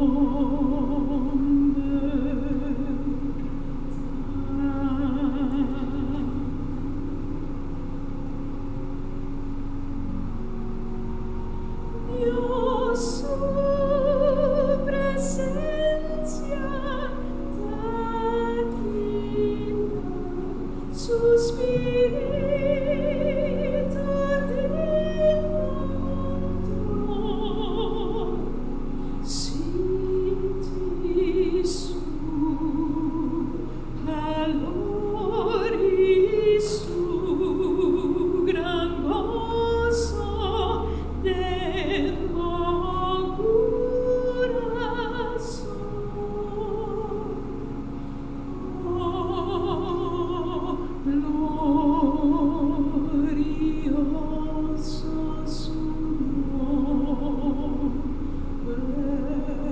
Nòmber ta. Dios su presencia ta kita su spiritu tin control. Sinti su calor i su gran goso den bo curason. Oh, glorioso su nomber ta.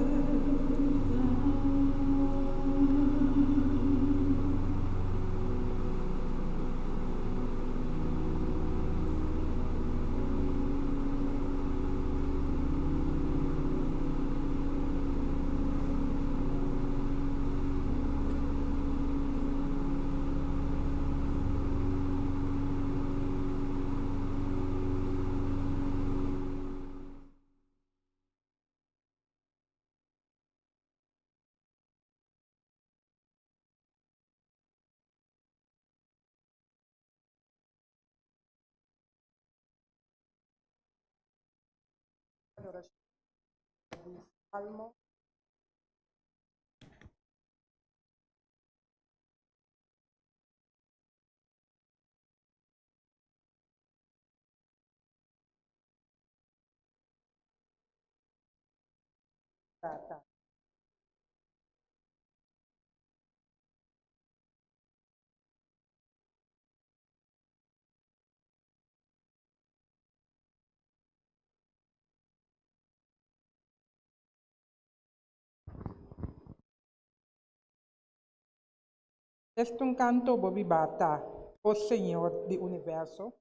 Adorashon di Salmo. Tata. Esta un canto bo biba ta, o Señor di universo?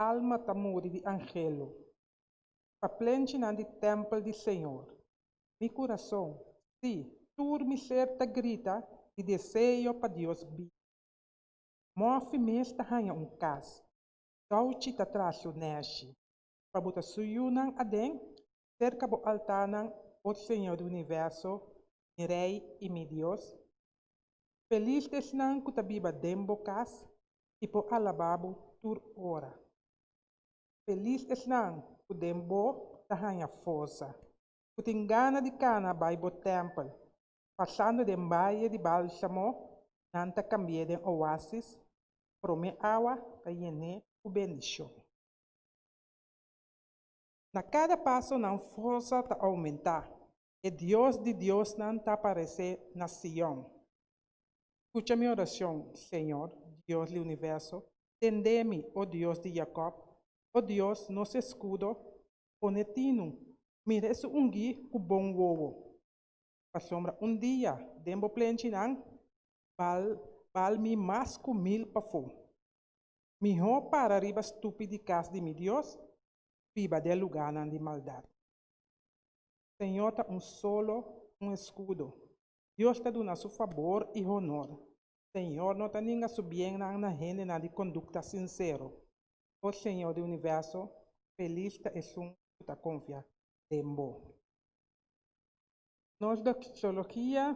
Alma ta muri di anhelo pa plenchinan di tèmpel di Señor. Mi kurason, sí, tur mi ser ta grita di deseo pa Dios bibu. Mòfi mes ta haña un kas, touchi ta traha su nèshi, pa bo ta su yunan aden, serka bo altarnan, o Señor di universo, mi Rei i mi Dios. Felis ta esnan ku ta biba den bo kas i por alabá bo tur ora. Felis esnan ku den bo ta haña forsa, ku tin gana di kana bai bo tèmpel. Pasando den baye di bálsamo, nan ta kambi'é den oásis, promé awa ta yen'é ku bendishon. Na kada paso nan forsa ta oumentá, e Dios di diosnan ta aparesé na Sion. Skucha mi orashon, Señor, Dios di universo, tende mi, o Dios di Jakòb, o Dios, nos eskudo, pone tinu, mira esun ungí ku bon wowo. Pasobra un dia den bo plenchinan bal bal mi mas ku mil pafó. Mihó para riba stupi di kas di mi Dios, biba den lugánan di maldat. Señor ta un solo, un eskudo. Dios ta duna su fabor i honor. Señor no ta ninga su biennan na hendenan di kondukta sinsero. O Señor di universo, felis ta esun ku ta konfia den bo. Nos doxologia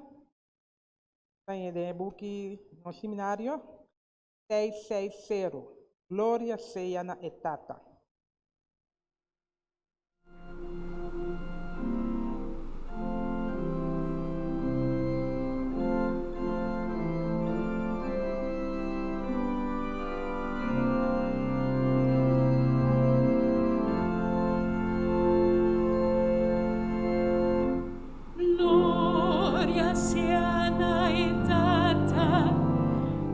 ta den e buki Nos Seminario 660, Gloria sea na e Tata. Gloria sea na e Tata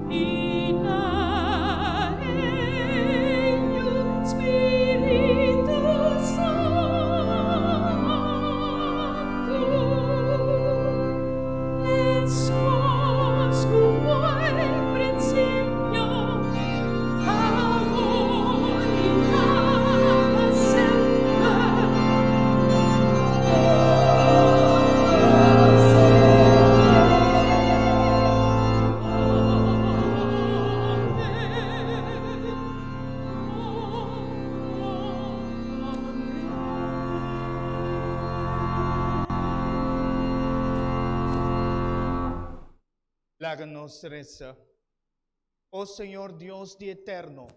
i na e Yu, Spiritu. Laga nos resa. O Señor Dios di eterno,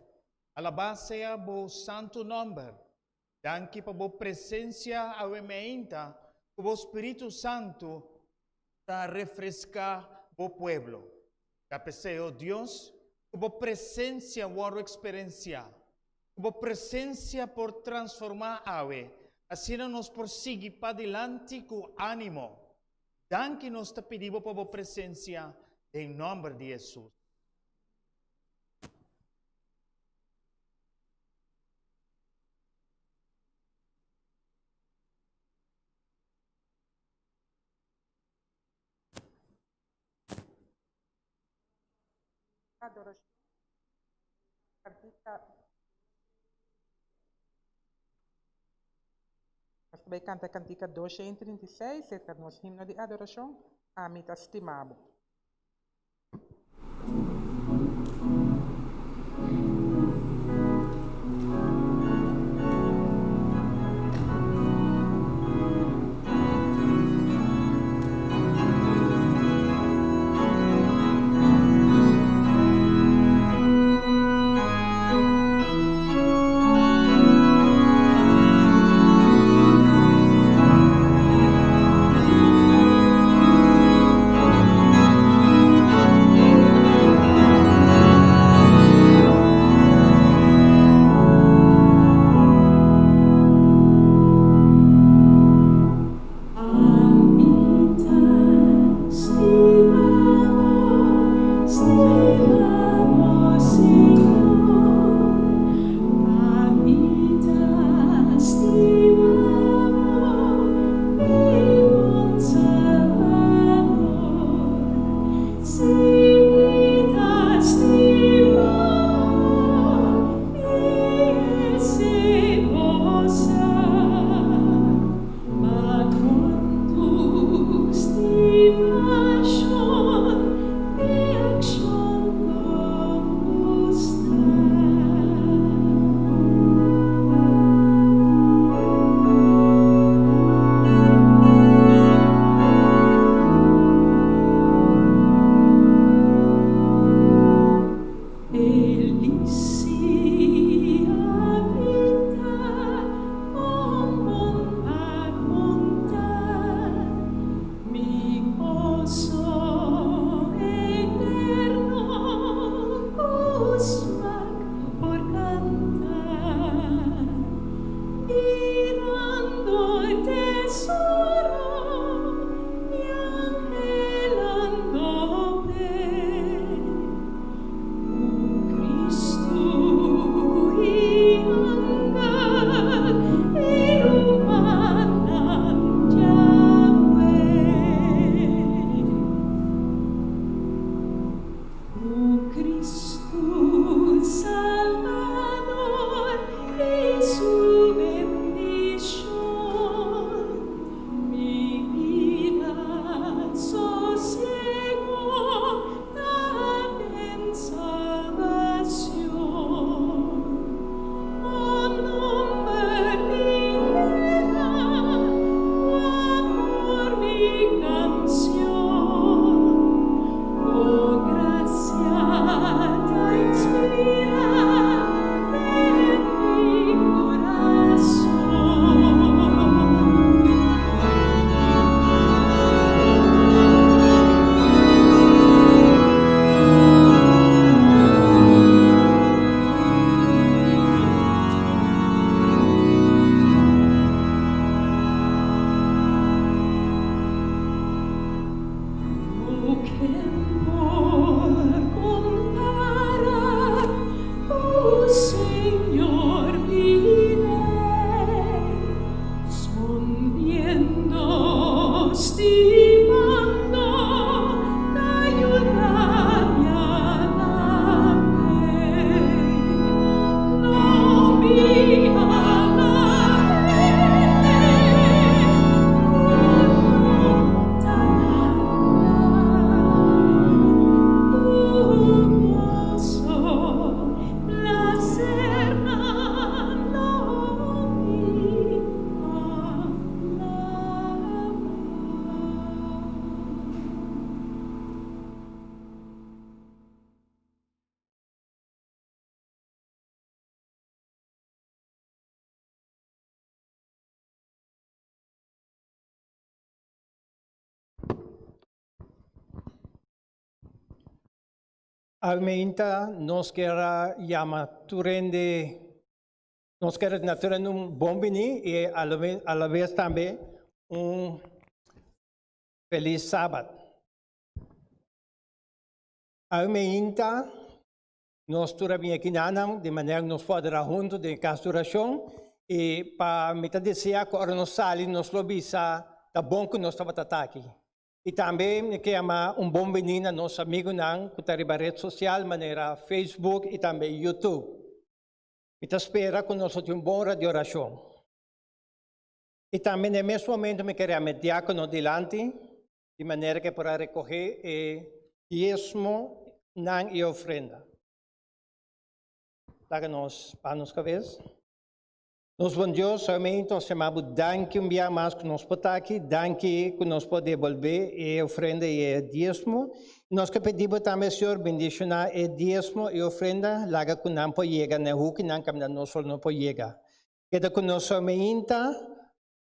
alabá sea bo santu nòmber. Danki pa bo presensia awe meinta ku bo Spiritu Santu ta refreská bo pueblo. Ta p'esei, o Dios, ku bo presensia wòrdu eksperensiá, ku bo presensia por transformá awe, asina nos por sigui padilanti ku ánimo. Danki nos ta pidi bo pa bo presensia den nòmber di Hesus. Adorashon Kantika Nos ta bai kanta kantika 236, serka nos himno di adorashon, Ami ta stima bo. Almeinta nos kier a yama tur hende, nos kier na tur hende un bon bini y a la vez tambe un feliz Sabat. Almeinta nos tur a bini aki nanan di manera cu nos por adora hunto den cas di oracion y pa mi ta desea cu ora nos sali nos lo bisa ta bon cu nos tabata ta aki. I tambe mi ke yama un bon bini na nos amigunan ku ta riba ret sosial manera Facebook i tambe YouTube. Mi ta spera ku nos lo tin un bon ora di orashon. I tambe na e mes momento mi ke yama e diakono dilanti di manera ku e por a rekohe e diesmonan i ofrenda. Laga nos baha nos kabes. Nos bon Dios, solamente nos yama bo danki un bia mas ku nos por ta aki, danki ku nos por debolbé e ofrenda i e diesmo. Nos ke pidi bo tambe, Señor, bendishoná e diesmo i ofrenda, laga ku nan por yega na e hukinan kaminda nos solo no por yega. Keda ku nos solmeinta,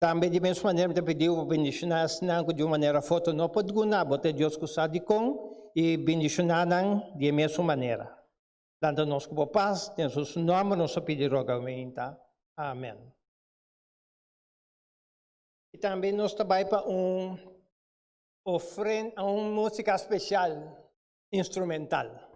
tambe di mes manera mi ta pidi bo bendishoná esnan ku di un manera of otro no por duna, bo ta e Dios ku sa dikon, i bendishoná nan di e mesun manera. Lanta nos ku bo pas, den su nòmber nos a pidi roga meinta. Amen. I tambe nos ta bai pa un ofren un músika spesial instrumental.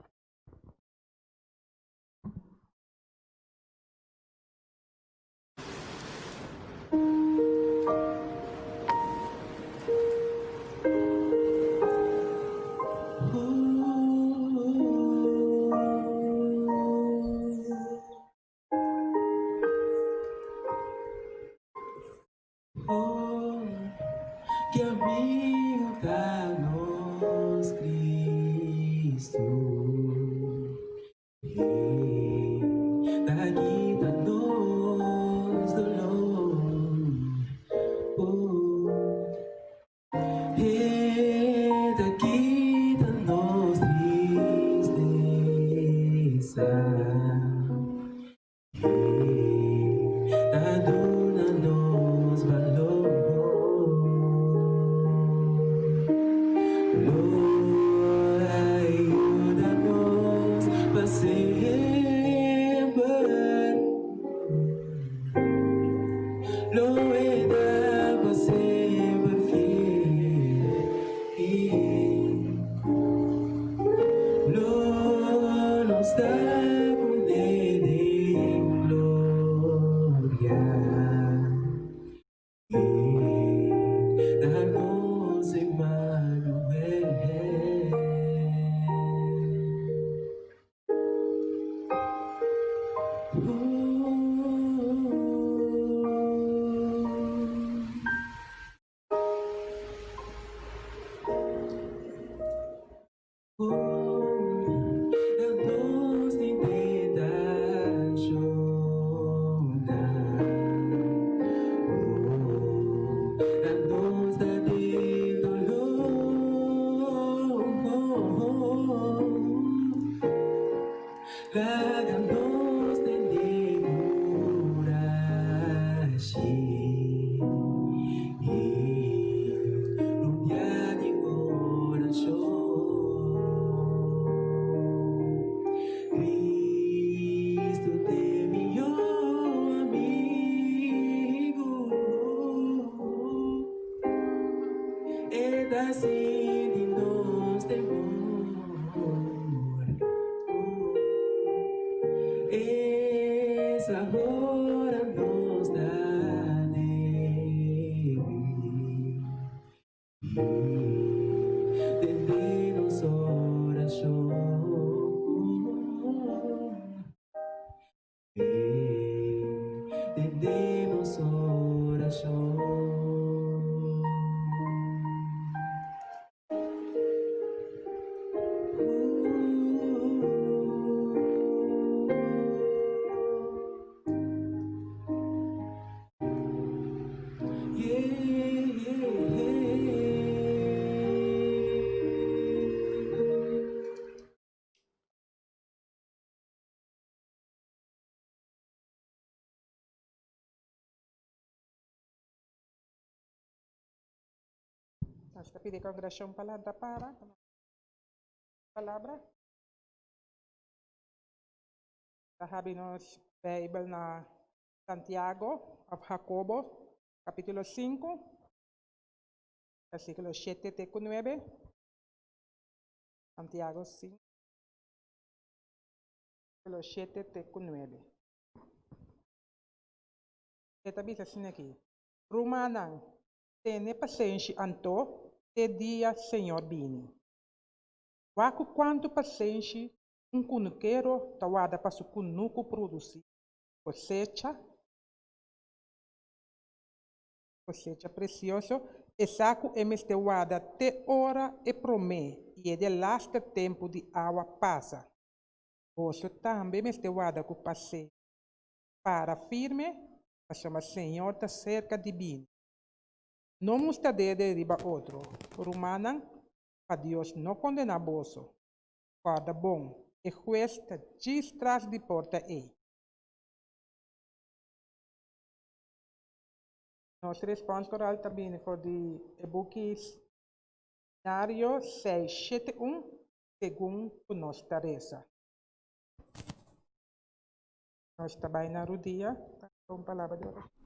Nos ta pidi congregacion pa lanta para. Palabra. Ta habri nos Beibel na Santiago òf Hakobo, kapítulo 5, versíkulo 7 te ku 9. Santiago 5, versíkulo 7 te ku 9. E ta bisa asina aki, Rumannan, tene pasenshi anto te dia Señor bini. Wak ku kuantu pasenshi un kunukero ta warda pa su kunuku produsí kosecha, kosecha presioso, e sa ku e mester warda te ora e promé i e delaster tempu di awa pasa. Boso tambe mester warda ku pasenshi, para firme, pasobra Señor ta serka di bini. No mustra dede riba otro, rumannan, pa Dios no kondená boso. Kòrda bon, e hues ta djis tras di porta ei. Nos respons koral ta bini for di e buki Nario 671, Segun ku nos ta resa. Nos ta bai na rudia pa un palabra di orashon.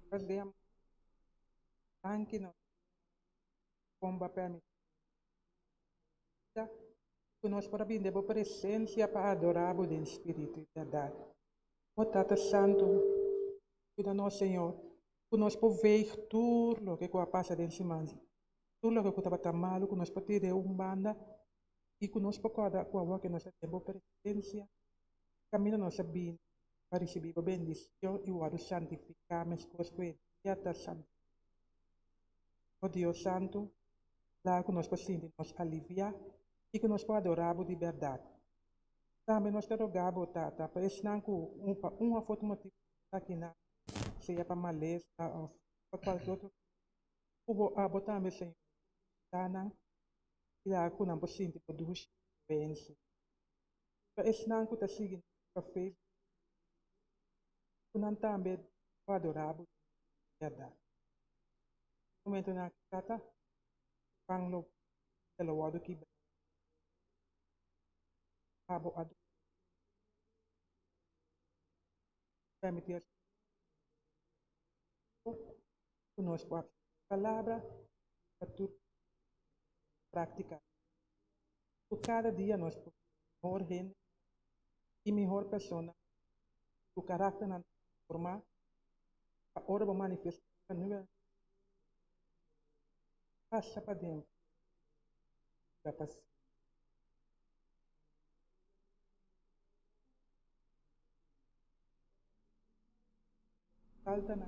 Dios di amor, danki nos kon bo a permiti ku nos por a bini den bo presensia pa adorá bo den spiritu i bèrdat. O Tata Santu, yuda nos, Señor, ku nos por veeg tur loke ku a pasa den siman, tur loke ku tabata malu, ku nos por tira den un banda i ku nos por kòrda ku awor ke nos ta den bo presensia, kaminda nos a bini pa risibí bo bendishon i wòrdu santifiká meskos ku e dia ta santifiká. O Dios Santu, laga ku nos por sinti nos aliviá i ku nos por adorá bo di bèrdat. Tambe nos ta rogá bo, Tata, pa esnan ku un pa un òf otro motibu ta akinan, sea pa malesa òf pa kualke otro kos, ku bo abo tambe, Señor, da nan i laga ku nan por sinti bo dushi influensia. Pa esnan ku ta sigui nos riba Facebook, ku nan tambe por adorá bo di bèrdat. Momentunan aki, Tata, pan lo e lo wòrdu kibrá. Abo a permití ku nos por palabra pa tur práktika. Ku kada dia nos por mihor hende i mihor persona ku karakternan transformá pa ora bo manifestá nua pasa paden ta pa Falta na.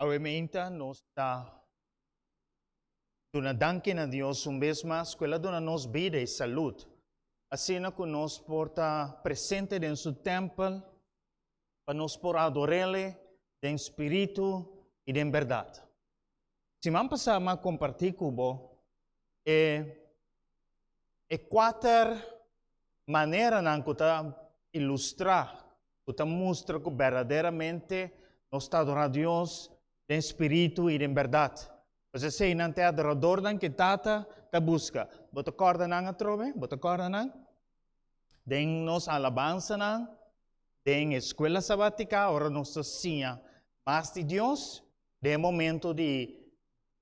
Awe meinta nos ta duna danki na Dios un bes mas ku El a duna nos bida i salud, asina ku nos por ta presente den Su tèmpel pa nos por ador'El den spiritu i den bèrdat. Siman pasá mi a kompartí ku bo e e kuater maneranan ku ta ilustrá, ku ta mustra ku berdaderamente nos ta adorá Dios den spiritu i den bèrdat. Pues eseinan ta e adoradornan ku e Tata ta buska. Bo ta kòrda nan atrobe? Bo ta kòrda nan? Den nos alabansanan, den eskuela sabátika, ora nos ta siña mas di Dios, Den e momento di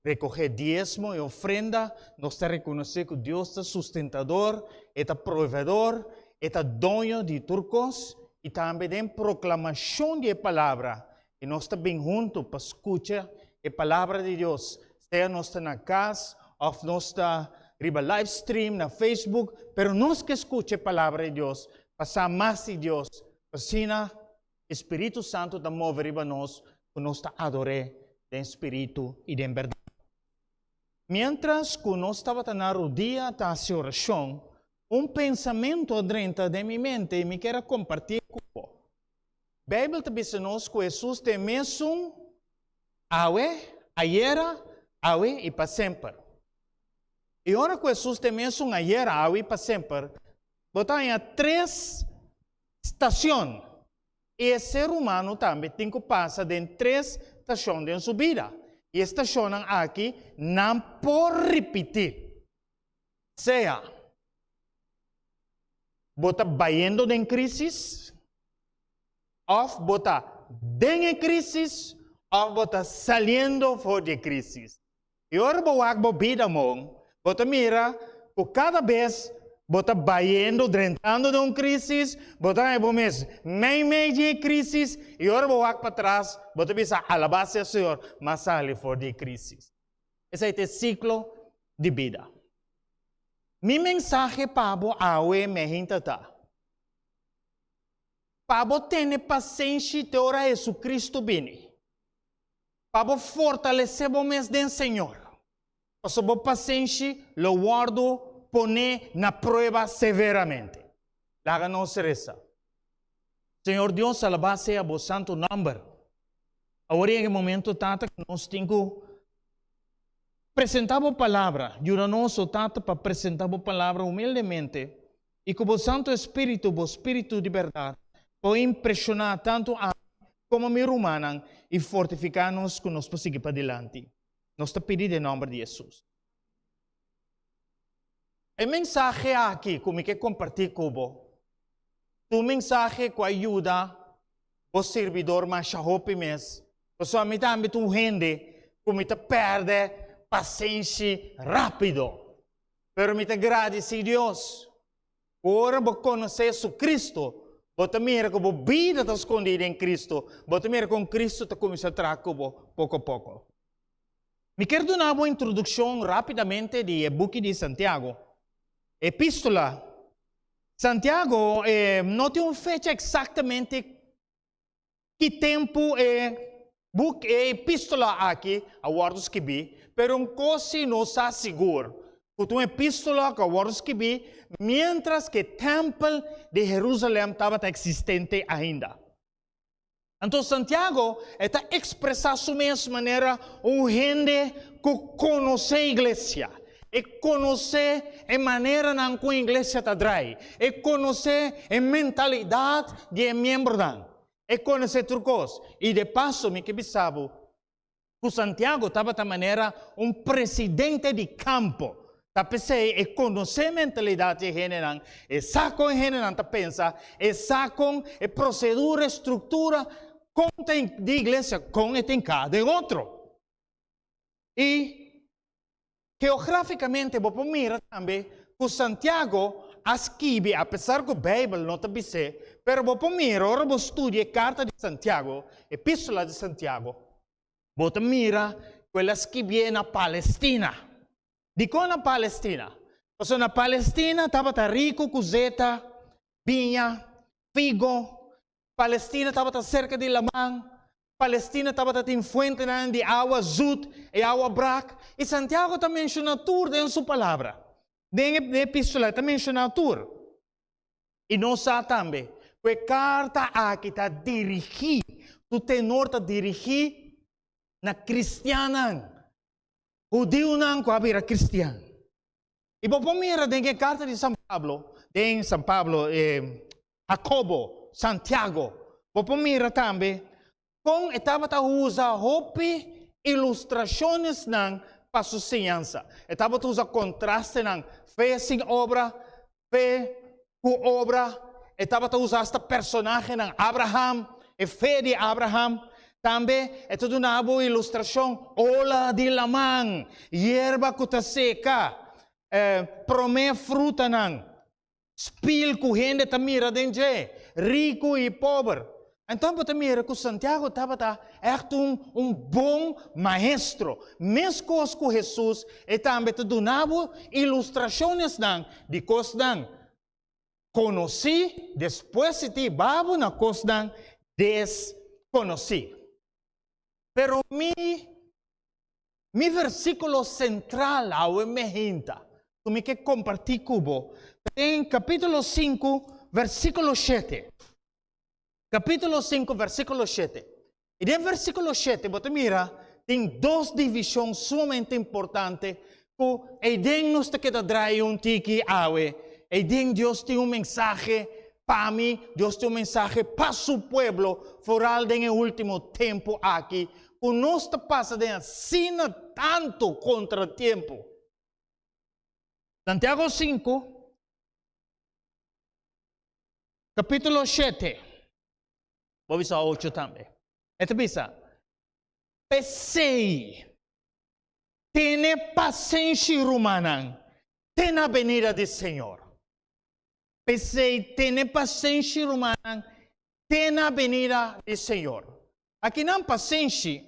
recoge diesmo y ofrenda, nos ta reconoce cu Dios ta sustentador, E ta proveedor, E ta doño di tur cos, y tambe den proclamacion di e palabra, y nos ta bin hunto pa scucha e palabra di Dios, sea nos ta na cas of nos ta riba live stream na Facebook, pero nos ke scucha e palabra di Dios, pa sa mas di Dios, pa asina E Spiritu Santu ta move riba nos ku nos ta ador'é den spiritu i den bèrdat. Miéntras ku nos tabata na rudia ta hasi orashon, un pensamentu a drenta den mi mente i mi kier a kompartié ku bo. Beibel ta bisa nos ku Hesus ta e mesun awe, ayera, awe i pa semper. I ora ku Hesus ta e mesun ayera, awe i pa semper, bo ta haña tres Stacion. E ser humano tambe tin cu pasa den tres stacion den su bida. Y e stacionnan aki nan por ripiti. Sea bo ta bayendo den crisis, of bo ta den e crisis, of bo ta saliendo for di e crisis. I ora bo wak bo bida mon, bo ta mira ku kada bes bo ta bayendo, drentando den un krísis, bo ta haña bo mes meimei di e krísis, i ora bo wak patras, bo ta bisa, Alabá sea Señor, m'a sali for di e krísis. Esei ta e siklo di bida. Mi mensahe pa bo awe mehinta ta, pa bo tene pasenshi te ora Jesucristo bini. Pa bo fortalesé bo mes den Señor, pasobra bo pasenshi lo wòrdu poné na prueba severamente. Laga nos resa. Señor Dios, alabá sea bo santu nòmber. Awor yega e momento, Tata, ku nos tin ku presentá bo palabra. Yuda nos, o Tata, pa presentá bo palabra humildemente i ku bo Santu Espíritu, bo Spiritu di bèrdat, por impreshoná tantu ami komo mi rumannan i fortifiká nos ku nos por sigui padilanti. Nos ta pidi den nòmber di Hesus. E mensahe aki ku mi ke kompartí ku bo ta un mensahe ku a yuda bo sirbidor masha hopi mes, pasobra mi tambe ta un hende ku mi ta pèrdè pasenshi rápido. Pero mi ta gradisí Dios ku ora bo konosé Jesucristo, bo ta mira ku bo bida ta skondí den Cristo, bo ta mira kon Cristo ta kuminsá traha ku bo poko poko. Mi kier duna bo introdukshon rápidamente di e buki di Santiago, Epístola. Santiago no tin un fecha eksaktamente Ki tempu e buk, e epístola aki a wòrdu skibí, pero un kos sí nos sa sigur, ku ta un epístola ku a wòrdu skibí miéntras ku e tèmpel di Herúsalèm tabata eksistente ainda. Anto Santiago e ta ekspresá su mes manera un hende ku konosé iglesia, e konosé e maneranan ku iglesia ta drai, e konosé e mentalidat di e miembronan. E konosé tur kos. I de paso mi ke bisa bo ku Santiago tabata manera un presidente di kampo. Ta p'esei e konosé mentalidat di e hendenan, e sa kon e hendenan ta pensa, e sa kon e prosedura, e struktura kon ta di iglesia, kon e ta hinká den otro. I Geograficamente bo por mira tambe cu Santiago a skibi, apesar cu Bijbel no ta bis'é, pero bo por mira ora bo studia e carta di Santiago, Epistola di Santiago, bo ta mira cu el a skibié na Palestina. Dicon na Palestina? Pasobra na Palestina tabata rico cu zeta, biña, figo, Palestina tabata cerca di laman. Palestina tabata tin fuentenan di awa zut i awa brak, i Santiago ta menshoná tur den su palabra. Den e epístola e ta menshoná tur. I nos sa tambe ku e karta aki ta dirigí, su tenor ta dirigí na kristiannan, hudiunan ku a bira kristian. I bo por mira den e karta di San Pablo, den San Pablo, Hakobo, Santiago, bo por mira tambe kon e tabata usa hopi ilustrashonsnan pa su siñansa. E tabata usa kontrastenan, fe sin obra, fe ku obra. E tabata usa asta personahenan, Abraham, e fe di Abraham. Tambe e ta duna bo ilustrashon, ola di laman, yerba ku ta seka, promé frutanan. Spil ku hende ta mira den dje, riku i pober. Anto bo ta mira ku Santiago tabata ègt un un bon maestro. Meskos ku Hesus, e tambe ta duna bo ilustrashonsnan di kosnan konosí, despues si ta hiba bo na kosnan deskonosí. Pero mi Mi versíkulo sentral awe mehinta ku mi ke kompartí ku bo ta den kapítulo sinku, versíkulo shete. Kapítulo sinku, versíkulo shete. I den versíkulo shete bo ta mira tin dos divishon sumamente importante ku eiden nos ta keda drai un tiki awe. Eiden Dios tin un mensahe pa mi, Dios tin un mensahe pa su pueblo, foral den e último tempu aki ku nos ta pasa den asina tantu kontratiempo. Santiago sinku, kapítulo shete, bo bisa ocho tambe. E ta bisa, P'esei, tene pasenshi, rumannan, te na benida di Señor. P'esei, tene pasenshi, rumannan, te na benida di Señor. Akinan pasenshi,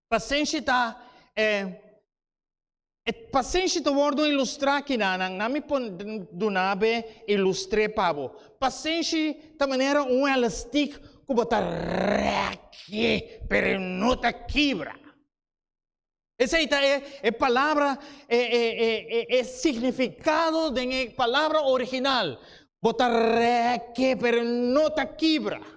pasenshi ta e, e pasenshi ta wòrdu ilustrá akinanan, nan mi por duna be ilustr'é pa bo. Pasenshi ta manera un elastik ku bo ta rèki pero e no ta kibra. Esei ta e e palabra, e e e e signifikado den e palabra original. Bo ta rèki pero e no ta kibra.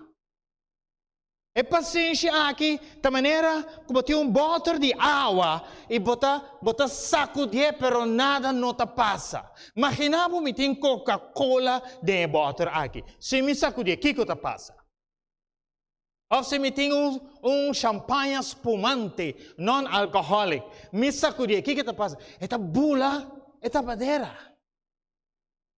E pasenshi aki ta manera ku bo tin un bòter di awa i bo ta bo ta sakudié pero nada no ta pasa. Maginá bo mi tin Coca-Cola den e bòter aki. Si mi sakudié kiko ta pasa? Òf si mi tin un un shampaña spumante non-alcoholic, mi sakudié kiko ta pasa? E ta bula e tapadera.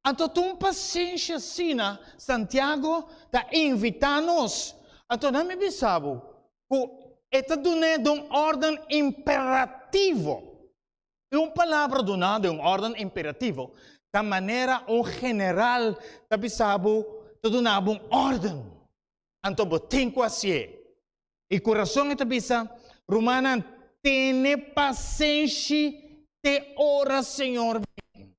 Anto ta un pasenshi asina Santiago ta invitá nos. Anto nan mi bisa bo ku e ta dun'é den un órden imperativo. I un palabra duná den un órden imperativo ta manera un general ta bisa bo, ta duna bo un órden. Anto bo tin ku hasié. I ku rason e ta bisa, Rumannan, tene pasenshi te ora Señor bini.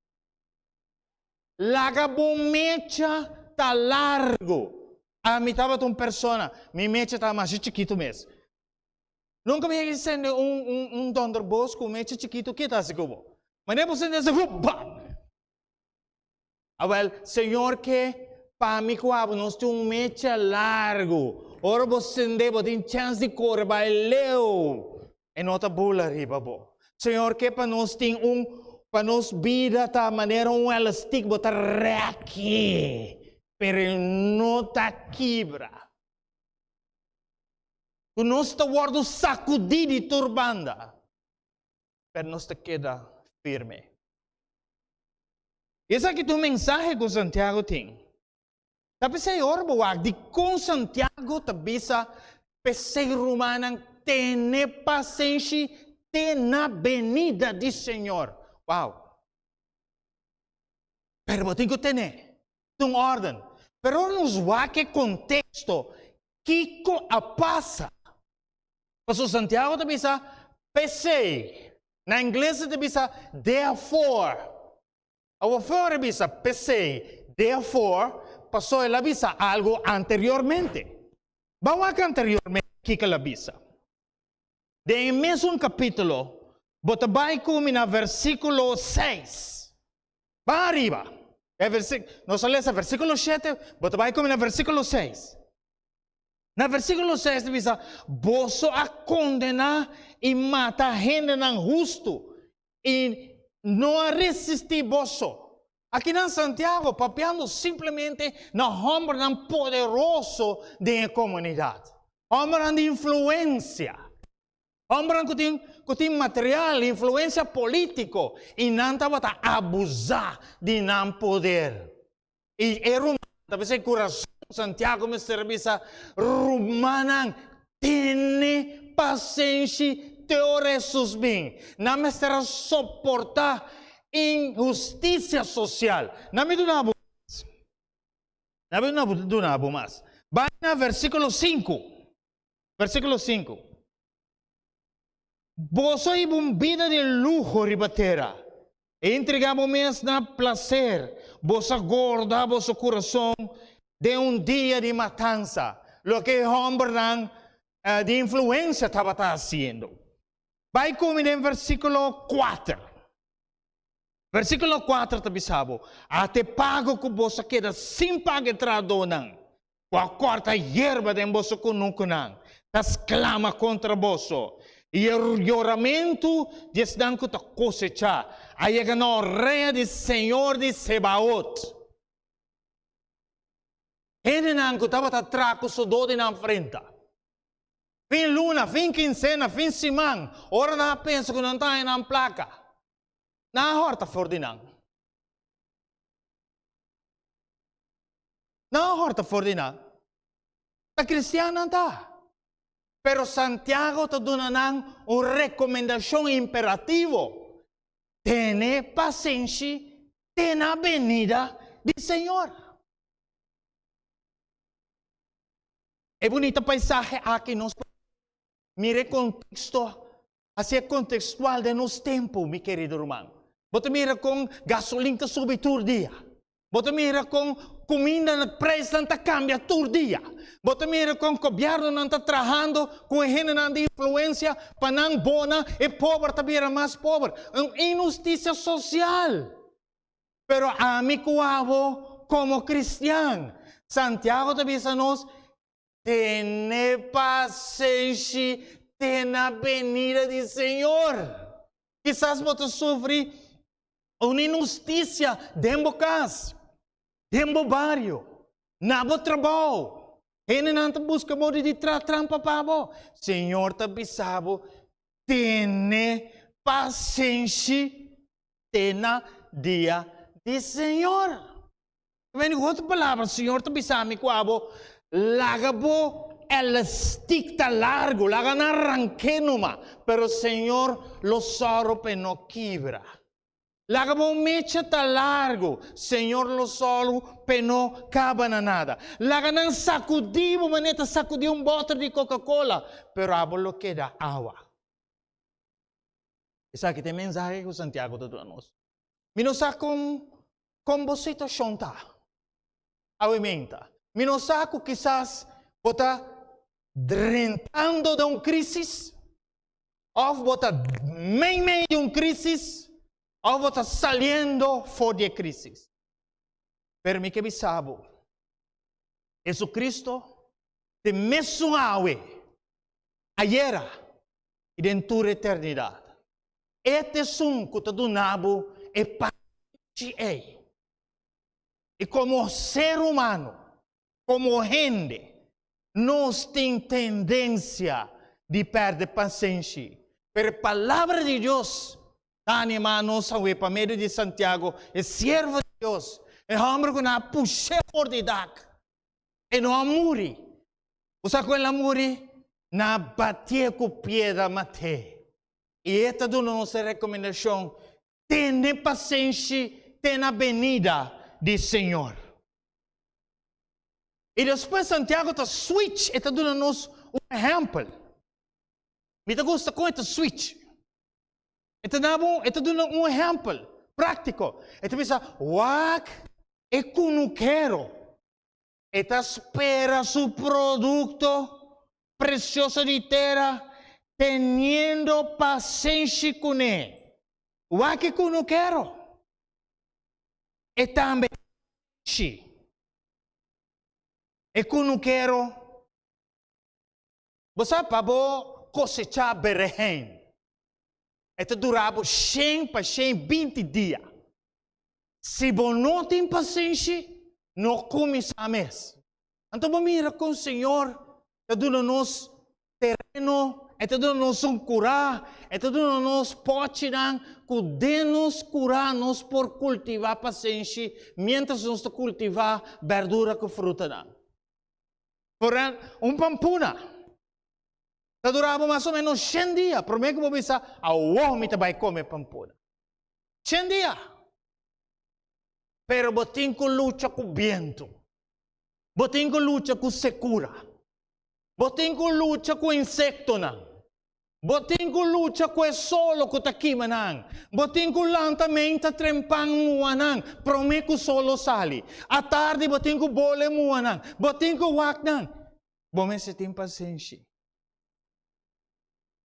Laga bo mecha ta largu. Ami tabata un persona, mi mecha tabata masha chikitu mes. Nunka mi a sende un un un donderbos ku mecha chikitu, ke ta hasi ku bo? Manera bo sende esei, hup, bam! Awel, Señor ke pa mi ku abo nos tin un mecha largu. Ora bo sende bo tin chèns di kore bai leu. E no ta bula riba bo. Señor ke pa nos tin un, pa nos bida ta manera un elastik, bo ta rèki, pero e no ta kibra. Ku nos ta wòrdu sakudí di tur banda, pero nos ta keda firme. Esaki ta un mensahe ku Santiago tin. Ta p'esei ora bo wak dikon Santiago ta bisa p'esei rumannan tene pasenshi te na benida di Señor. Wow! Pero bo tin ku tene. Ta un órden. Pero ora nos wak e konteksto kiko a pasa. Pasobra Santiago ta bisa p'esei. Na ingles e ta bisa therefore. Awor Flor a bisa, P'esei, therefore, pasobra el a bisa algu anteriormente. Ban wak anteriormente. Kiko el a bisa? Den e mesun kapítulo, bo ta bai ku mi na versíkulo seis. Ban ariba. E versí, nos a lesa versíkulo shete, bo ta bai ku mi na versíkulo seis. Na versíkulo seis ta bisa, Boso a kondená i mata hendenan hustu, i no a resistí boso. Akinan Santiago papiando simplemente na hòmbernan poderoso den e komunidat, hòmbernan di influensia, hòmbernan ku tin ku tin material, influensia polítiko, i nan tabata abusá di nan poder. I e rumannan ta bisa e kurason Santiago mester a bisa, Rumannan, tene pasenshi te ora Hesus bin. Nan mester a soportá inhustisia sosial. Nan mi duna bo mas. Nan mi duna bo mas. Bai na versíkulo sinku. Versíkulo sinku. Boso hiba un bida di luho riba tera. E entregá bo mes na plaser. Boso a gorda boso kurason den un dia di matansa, loke e hòmbernan di influensia tabata hasiendo. Bai ku mi den versíkulo kuater. Versíkulo kuater ta bisa bo, Ata e pago ku boso a keda sin paga e trahadónan, ku a kòrta yerba den boso kunukunan, ta sklama kontra boso, i e yoramentu di esnan ku ta kosechá a yega na orea di Señor di Sebaot. Hendenan ku tabata traha ku sodó di nan frenta. Fin luna, fin kinsena, fin siman, ora nan a pensa ku nan ta haña nan plaka, nan a hòrta for di nan. Nan a hòrta for di nan. Ta kristian nan ta. Pero Santiago ta duna nan un rekomendashon imperativo, Tene pasenshi te na benida di Señor. E bunita paisahe aki nos por mira e konteksto, hasi e kontekstual den nos tempu, mi kerido ruman. Bo ta mira kon gasolin ta subi tur dia. Bo ta mira kon kuminda na preisnan ta kambia tur dia. Bo ta mira kon gobièrnunan ta trahando ku e hendenan di influensia pa nan bona e pober ta bira mas pober. Un inhustisia sosial. Pero ami ku abo komo kristian, Santiago ta bisa nos, tene pasenshi te na benida di Señor. Kisas bo ta sufri Un inhustisia den bo kas, den bo bario, na bo trabou. Hendenan ta buska modo di traha trampa pa bo. Señor ta bisa bo, tene pasenshi te na dia di Señor. Ku otro palabra, Señor ta bisa mi ku abo, laga bo elastik ta largu, laga nan ranké numa, pero Señor lo sòru pa e no kibra. Laga bo mecha ta largu, Señor lo sòru pa e no kaba na nada. Laga nan sakudí bo manera ta sakudí un bòter di Coca-Cola, pero abo lo keda awa. Esaki ta e mensahe ku Santiago ta duna nos. Mi no sa kon Kon bo situashon ta awementa? Mi no sa ku kisas bo ta drentando den un krísis, òf bo ta meimei di un krísis, òf bo ta saliendo for di e krísis. Pero mi ke bisa bo, Jesucristo ta e mesun awe, ayera i den tur eternidat. E ta esun ku ta duna bo e pasenshi ei. I komo ser humano, komo hende, nos tin tendensia di pèrdè pasenshi. Pero e Palabra di Dios ta animá nos awe pa medio di Santiago, e siervo di Dios, e hòmber ku nan a push'é for di dak. E no a muri. Bo sa ku el a muri? Nan a batié ku piedra mat'é. I e ta duna nos e rekomendashon, Tene pasenshi te na benida di Señor. I despues Santiago ta switch, e ta duna nos un ehèmpel. Mi ta gusta kon e ta switch. E ta daba un, e ta duna un ehèmpel práktiko. E ta bisa, Wak e kunukero. E ta spera su produkto. presioso di tera, teniendo pasenshi kuné. Wak e kunukero. E tambe tin pasenshi. E kunukero, bo sa pa bo kosechá berehein, e ta dura bo shen pa shen binti dia. Si bo no tin pasenshi, no kuminsá mes. Anto bo mira kon Señor ta duna nos tereno, e ta duna nos un kurá, e ta duna nos pòchinan ku den nos kurá nos por kultivá pasenshi miéntras nos ta kultivá bèrdura ku frutanan. Por ehèmpel, un pampuna ta dura bo mas o ménos shen dia promé ku bo bisa, Awor mi ta bai kome pampuna. Shen dia! Pero bo tin ku lucha ku bientu. Bo tin ku lucha ku sekura. Bo tin ku lucha ku insektonan. Bo tin ku lucha ku e solo ku ta kima nan. Bo tin ku lanta meinta trempan mua nan promé ku solo sali. Atardi bo tin ku bole mua nan. Bo tin ku wak nan. Bo mester tin pasenshi.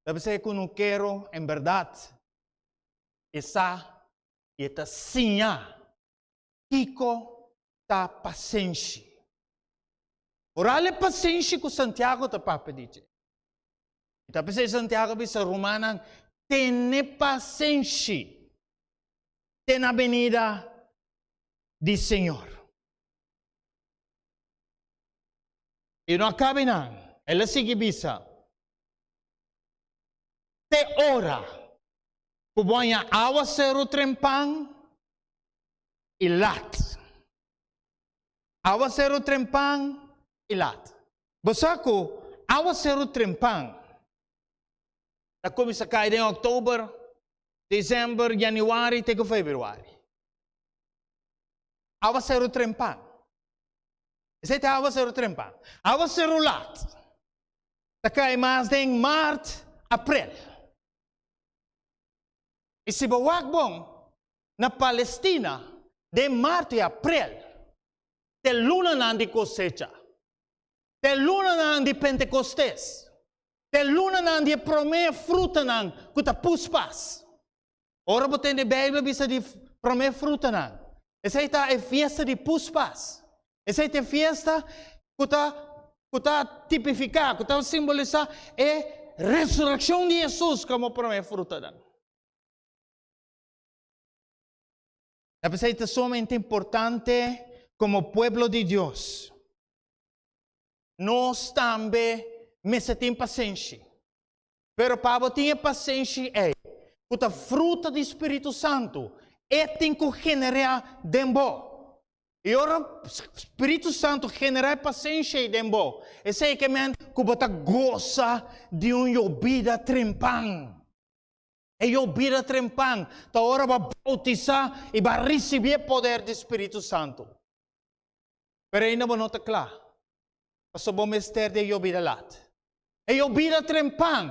Ta p'esei ku nukero en bèrdat e sa i e ta siña Kiko ta pasenshi? Oral e pasenshi ku Santiago ta papia di dje. I ta p'esei Santiago a bisa rumannan, Tene pasenshi te na benida di Señor. I no a kabe nan, el a sigui bisa, Te ora ku bo haña awaseru trempan, i lat. Awaseru trempan i lat. Bo sa ku awaseru trempan ta kuminsá kai den òktober, desèmber, yanüari te ku febrüari. Awaseru trempan. Esei ta awaseru trempan. Awaseru lat ta kai mas den mart, aprel. I si bo wak bon, Na Palestina, den mart i aprel, t'e lunanan di kosecha, t'e lunanan di Pentekostes, t'e lunanan di e promé frutanan ku ta puspas. Ora bo tende Beibel bisa di promé frutanan, esei ta e fiesta di puspas. Esei ta e fiesta ku ta ku ta tipifiká, ku ta simbolisá e resurekshon di Hesus komo promé frutanan. Ta p'esei ta sumamente importante komo pueblo di Dios, nos tambe mester tin pasenshi. Pero pa bo tin e pasenshi ei, ku ta fruta di spiritu santu, e tin ku generá den bo. I ora spiritu santu generá e pasenshi ei den bo, esei ke men ku bo ta gosa di un yobida trempan. E yo bira trempan ta ora bo a bautisá i bo a risibí e poder di spiritu santu. Pero ainda bo no ta kla, pasobra bo mester di e yo bira lat. E yo bira trempan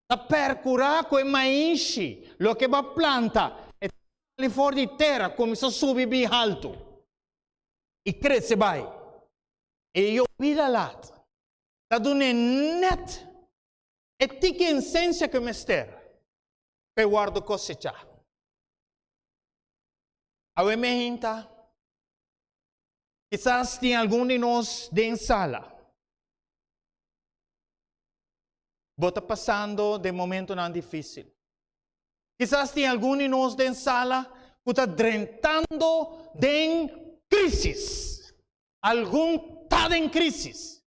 ta perkurá ku e mainshi, loke bo a planta, e ta sali for di tera, kuminsá subi bin haltu i krese bai. E yo bira lat ta dun'é nèt E tiki ensensia ku mester pa e wòrdu kosechá. Awe mehinta, kisas tin algun di nos den sala. Bo ta pasando den momentonan difísil. Kisas tin algun di nos den sala ku ta drentando den krísis. Algun ta den krísis.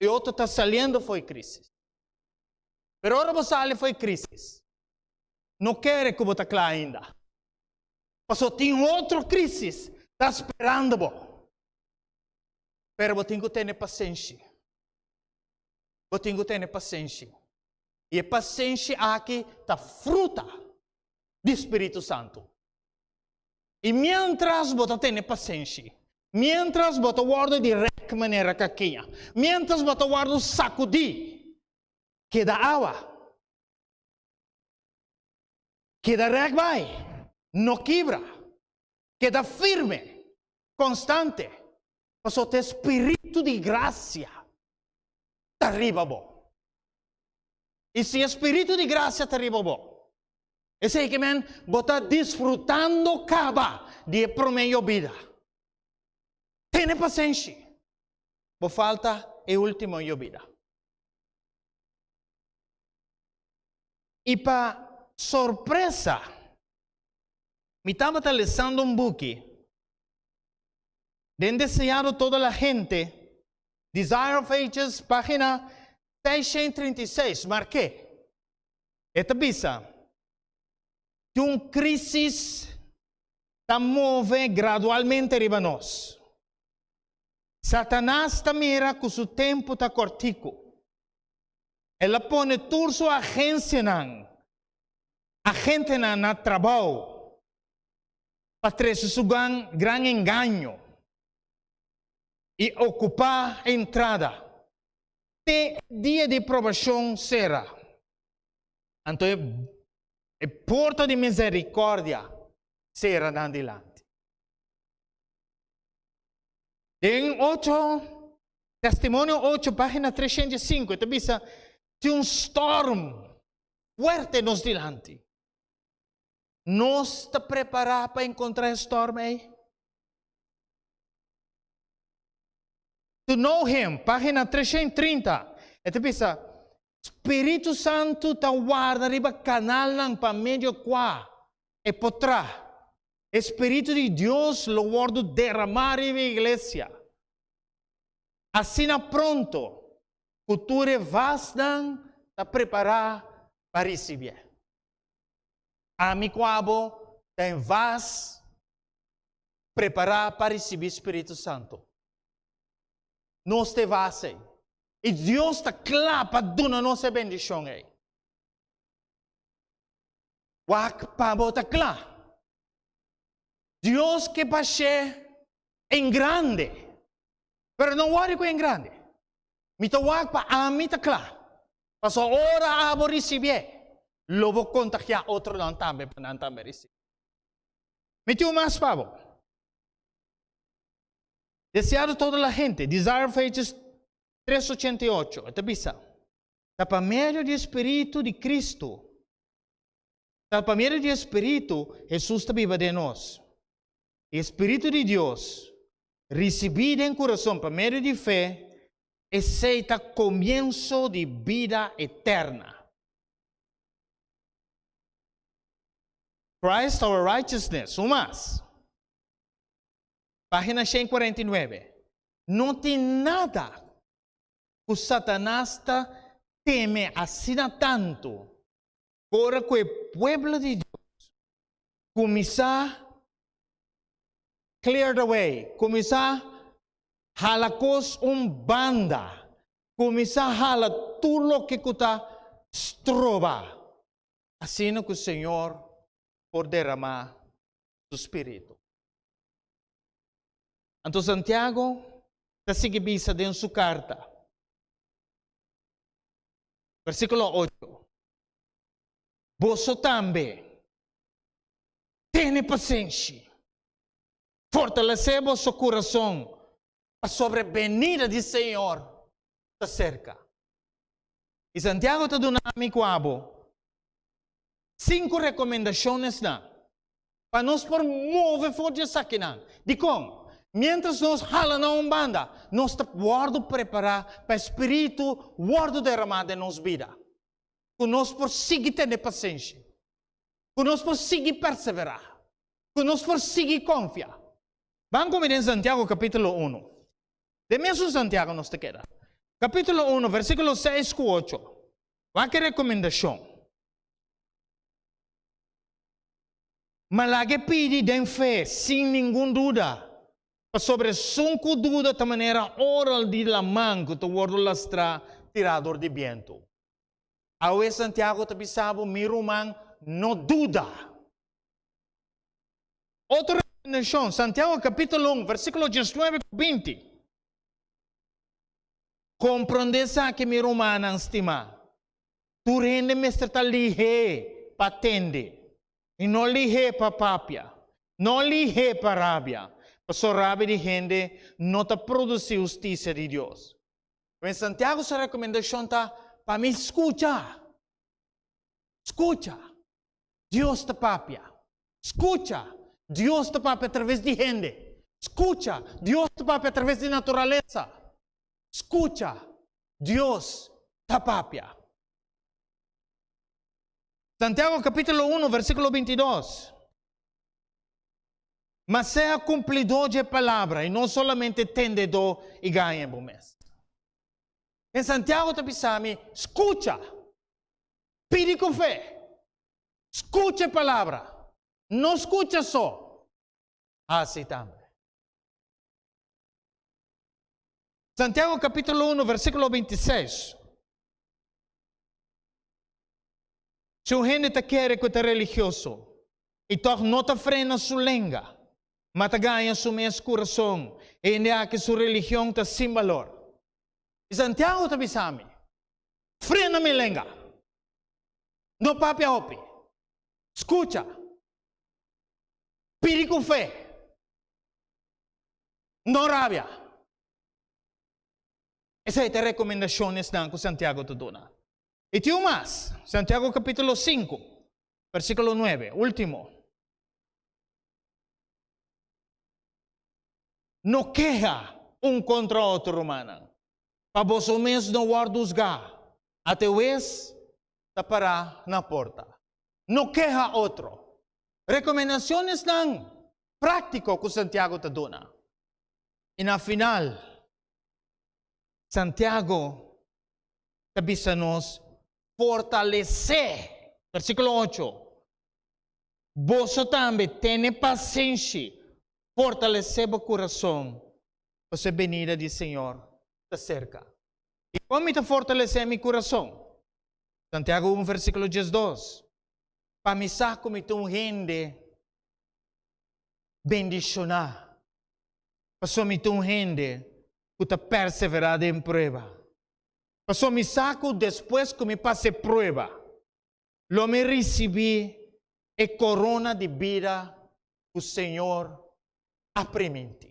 I otro ta saliendo for e crisis. Pero ora bo sali for e crisis, no kere ku bo ta kla ainda. Pasobra tin otro crisis ta sperando bo. Pero bo tin ku tene pasenshi. Bo tin ku tene pasenshi. I e pasenshi aki ta fruta di Spiritu Santu. I miéntras bo ta tene pasenshi, miéntras bo ta wòrdu di rèk manera kakiña, miéntras bo ta wòrdu sakudí, keda awa. Keda rèk bai, no kibra. Keda firme, konstante, pasobra ta e spiritu di grasia. ta riba bo. I si e spiritu di grasia ta riba bo, esei ke men bo ta disfrutando kaba di e promé yobida. Tene pasenshi, bo falta e último yobida. I pa sorpresa, mi tabata lesando un buki den Deseado Toda la Gente, Desire of Ages, página 636, mark'é. E ta bisa, Tin un krísis ta move gradualmente riba nos. Satanas ta mira ku su tempu ta kòrtiku. El a pone tur su agensianan, agentenan na trabou pa trese su gran gran engaño i okupá e entrada te e dia di probashon sera. Anto e porta di miserikòrdia sera nan dilanti. Den ocho Testimonio ocho, página 305, e ta bisa, Tin un storm fuerte nos dilanti. Nos ta prepará pa enkontrá e storm ei? To Know Him, página 330, e ta bisa, Spiritu Santu ta warda riba kanalnan pa medio kua e por traha. E Spiritu di Dios lo wòrdu deramá riba e iglesia. Asina pronto ku tur e vasnan ta prepará pa risibié. Ami ku abo ta e vas prepará pa risibí Spiritu Santu. Nos ta e vas ei. I Dios ta kla pa duna nos e bendishon ei. Wak pa bo ta kla. Dios ke bash'é en grande. Pero no wòri ku en grande. Mi ta wak pa ami ta kla. Pasobra ora abo risibié, lo bo kontagiá otronan tambe pa nan tambe risibí. Mi tin un mas pa bo. Deseado toda la gente, Desire of Ages 388, e ta bisa, Ta pa medio di e Spiritu di Cristo, ta pa medio di e Spiritu Hesus ta biba den nos. E Spiritu di Dios risibí den kurason pa medio di fe, esei ta komienso di bida eterna. Christ our righteousness, un mas. Página 149. No tin nada ku Satanas ta teme asina tantu ora ku e pueblo di Dios kuminsá clear the way, kuminsá hala kos un banda, kuminsá hala tur loke ku ta stroba, asina ku Señor por deramá su spiritu. Anto Santiago ta sigui bisa den su karta, versíkulo ocho, Boso tambe tene pasenshi, fortalesé boso kurason, pasobra e benida di Señor ta serka. I Santiago ta duna ami ku abo sinku rekomendashonnan pa nos por move for di esakinan. Dikon? Miéntras nos hala na un banda, nos ta wòrdu prepará pa e spiritu wòrdu deramá den nos bida. Ku nos por sigui tene pasenshi, ku nos por sigui perseverá, ku nos por sigui konfia. Ban ku mi den Santiago kapítulo unu. Den mesun Santiago nos ta keda. Kapítulo unu, versíkulo seis ku ocho. Wak e rekomendashon. Ma lag'e pidi den fe, sin ningun duda, pasobra esun ku duda ta manera oral di laman ku ta wòrdu lastrá tirá dor di bientu. Awe Santiago ta bisa bo, Mi ruman, no duda. Otro rekomendashon, Santiago kapítulo un, versíkulo diesnuebe ku binti. Komprondé esaki, mi rumannan stimá, Tur hende mester ta lihé pa tende i no lihé pa papia, no lihé pa rabia, pasobra rabia di hende no ta produsí hustisia di Dios. Men Santiago su rekomendashon ta pa mi skucha. Skucha. Dios ta papia. Skucha. Dios ta papia atraves di hende. Skucha. Dios ta papia atraves di naturalesa. Skucha. Dios ta papia. Santiago kapítulo 1 versíkulo 22. Ma sea kumplidó dje palabra i no solamente tendedó i gaña bo mes. En Santiago ta bisa mi, skucha, pidi ku fe, skucha e palabra, no skucha so, hasi tambe. Santiago kapítulo 1 versíkulo 26. Si un hende ta kere ku e ta religioso, i tòg no ta frena su lenga, ma ta gaña su mes kurason, e hende aki su religion ta sin balor. I Santiago ta bisa mi, Frena mi lenga! No papia hopi. Skucha. Pidi ku fe. No rabia. Esei ta e rekomendashonnan ku Santiago ta duna. I tin un mas, Santiago kapítulo 5, versíkulo 9, último. No keha un kontra otro, rumannan, pa boso mes no wòrdu husgá. Ata e hues ta pará na porta. No keha otro. Rekomendashonnan práktiko ku Santiago ta duna. I na final, Santiago ta bisa nos fortalesé. Versíkulo 8, Boso tambe tene pasenshi, fortalesé bo kurason, pasobra e benida di Señor ta serka. I kon mi ta fortalesé mi kurason? Santiago 1 versíkulo 12, Pa mi sa ku mi ta un hende bendishoná, pasobra mi ta un hende ku ta perseverá den prueba. Pasobra mi sa ku despues ku mi pasa e prueba, lo mi risibí e korona di bida ku Señor a primintí.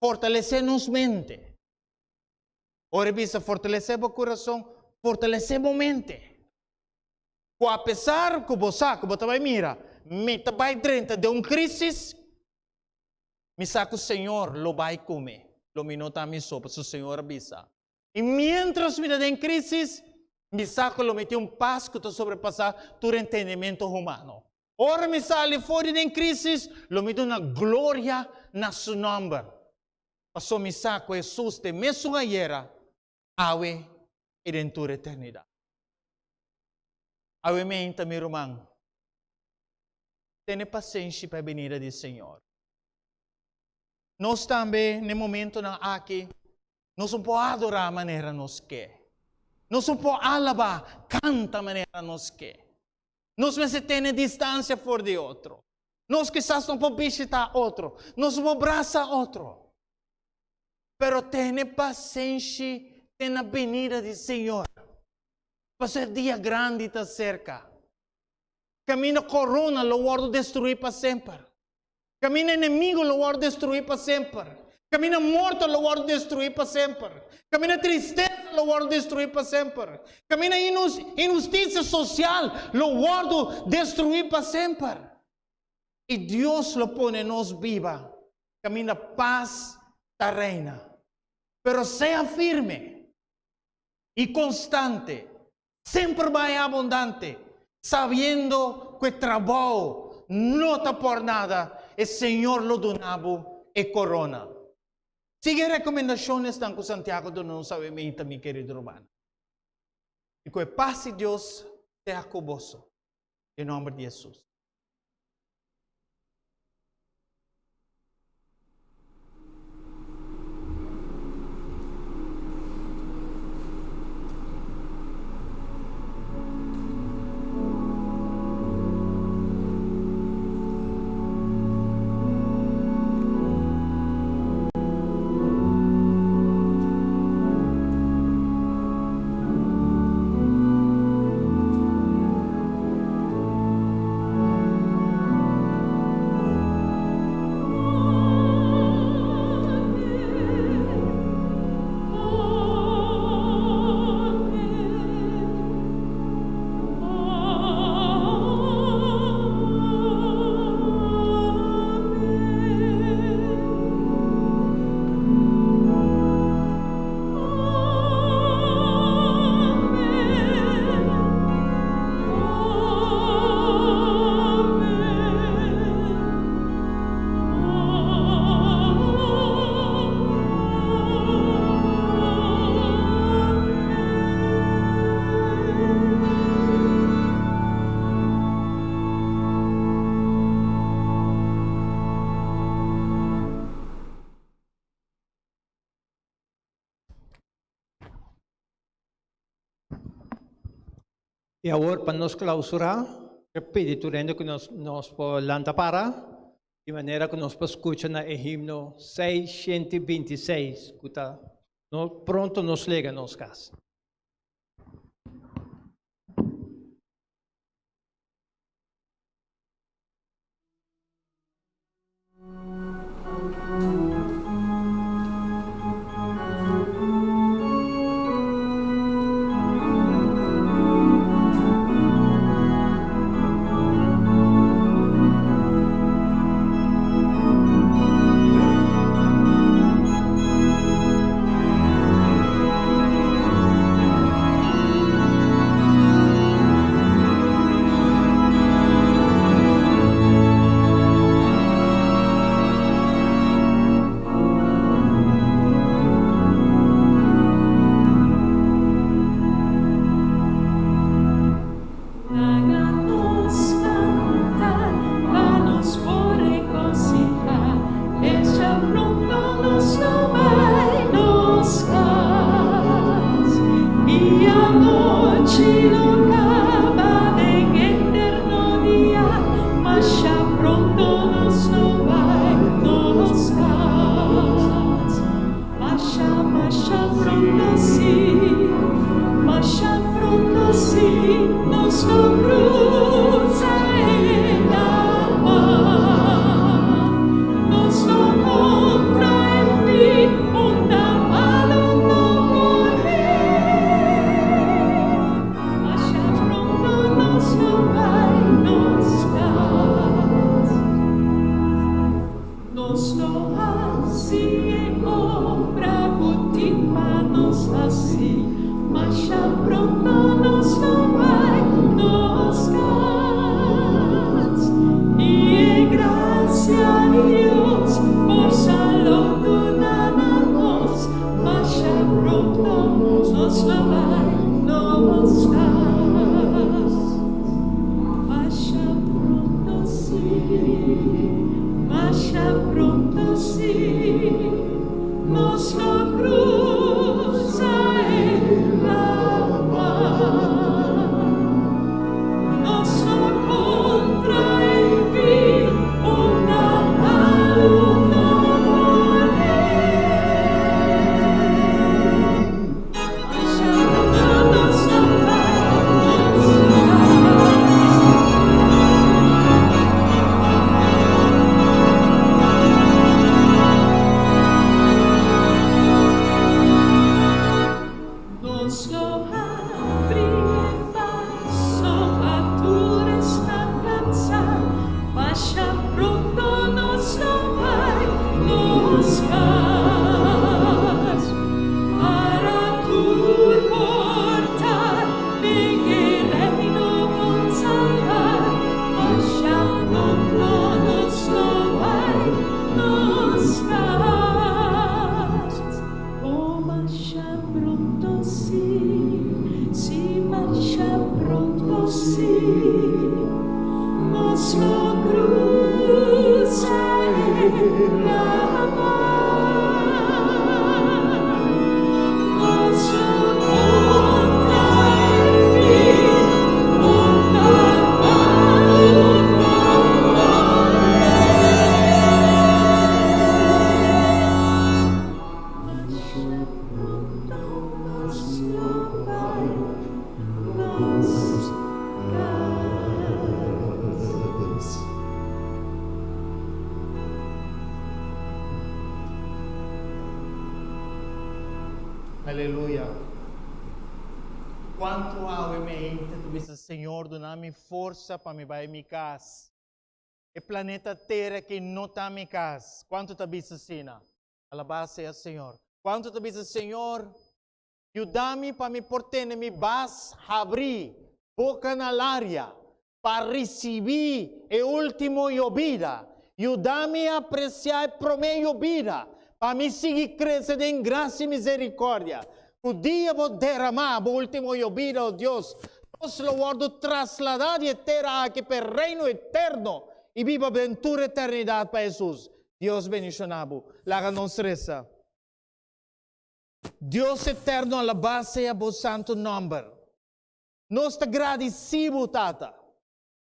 Fortalesé nos mente. Ora e bisa fortalesé bo kurason, fortalesé bo mente. Ku apesar ku bo sa ku bo ta bai mira, mi ta bai drenta den un krísis, Mi sa ku Señor lo bai ku mi, lo mi no ta mi so, pasobra Señor a bisa. I miéntras mi ta den krísis, mi sa ku lo mi tin un pas ku ta sobrepasá tur entendimentu humano. Ora mi sali for di den krísis, lo mi duna gloria na Su nòmber, pasobra mi sa ku Hesus ta e mesun ayera, awe i den tur eternidat. Awe meinta, mi ruman. Tene pasenshi pa e benida di Señor. Nos tambe n'e momentonan aki nos no por adorá manera nos ke. Nos no por alabá, kanta manera nos ke. Nos mester tene distansia for di otro. Nos kisas no por bishitá otro. Nos no por brasa otro. Pero tene pasenshi te na benida di Señor. Pasobra e dia grandi ta serka. Kaminda korona lo wòrdu destruí pa semper. Kaminda enemigu lo wòrdu destruí pa semper. Kaminda morto lo wòrdu destruí pa semper. Kaminda tristesa lo wòrdu destruí pa semper. Kaminda inhustisia sosial lo wòrdu destruí pa semper. I Dios lo pone nos biba kaminda pas ta reina. Pero sea firme i konstante. Semper bai abundante, sabiendo ku e trabou no ta por nada, e Señor lo duna bo e korona. Sigui e rekomendashonnan ku Santiago duna nos awe meinta, mi kerido rumannan. I ku e pas di Dios sea ku boso. Den nòmber di Hesus. I awor pa nos klausurá, ke pidi tur hende ku nos nos por lanta para, di manera ku nos por skucha na e himno 626 ku ta no pronto nos lega nos kas. Laga nos canta pa nos por regocihá, Esha pronto nos lo bai nos cas, I anochi lo caba den eterno dia, Masha pronto nos lo bai nos cas. Masha, masha pronto sí, masha pronto sí, nos lo cruza e laman. Nos lo contra e fin, unda malu no bolbe. Masha pronto nos lo bai nos cas. Nos lo hasi e obra ku tin pa nos hasi, masha pronto nos lo bai nos kas. I e grasia di Dios forsa lo duna na nos, masha pronto nos lo bai nos kas. Masha pronto sí, masha pronto sí, nos lo cruza e laman. Nos lo contra e fin, unda malu no bolbe. Masha pronto nos lo bai nos kas. Nos lo habri e paso pa tur esnan kansá, Masha pronto nos lo bai nos kas. Para tur por ta den e reino bon salvá, Masha pronto nos lo bai nos kas. Oh, masha pronto sí, sí, masha pronto sí, nos lo cruza e laman. Nos lo contra e fin, unda malu no bolbe. Masha pronto nos lo bai nos kas. Aleluya. Kuantu awe mainta ta bisa Señor duna mi forsa pa mi bai mi kas. E planeta Tera ki no ta mi kas. Kuantu ta bisa asina? Alabá sea Señor. Kuantu ta bisa Señor yuda mi pa mi por tene mi bas habrí, boka na laria, pa risibí e último yobida. Yuda mi apresiá e promé yobida, pa mi sigui krese den grasia i miserikòrdia. Ku dia bo deramá bo último yobida, o Dios, nos lo wòrdu trasladá di e tera aki pa e reino eterno i biba den tur eternidat pa Hesus. Dios bendishoná bo. Laga nos resa. Dios eterno, alabá sea bo santu nòmber. Nos ta gradisí bo, Tata,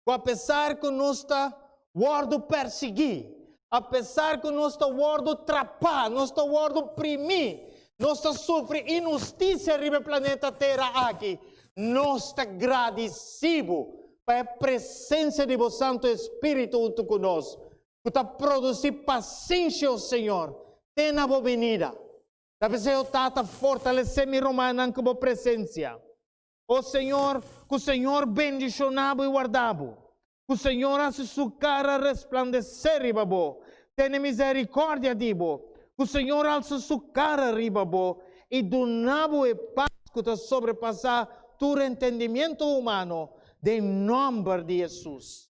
ku apesar ku nos ta wòrdu persiguí, apesar ku nos ta wòrdu trapá, nos ta wòrdu primí, nos ta sufri inhustisia riba e planeta Tera aki, nos ta gradisí bo pa e presensia di bo Santu Espíritu huntu ku nos, ku ta produsí pasenshi, o Señor, te na bo binida. Ta p'esei, o Tata, fortalesé mi rumannan ku bo presensia. O Señor, ku Señor bendishoná bo i wardá bo. Ku Señor hasi su kara resplandesé riba bo, tene miserikòrdia di bo. Ku Señor alsa su kara riba bo i duna bo e pas ku ta sobrepasá tur entendimiento humano, den nòmber di Hesus.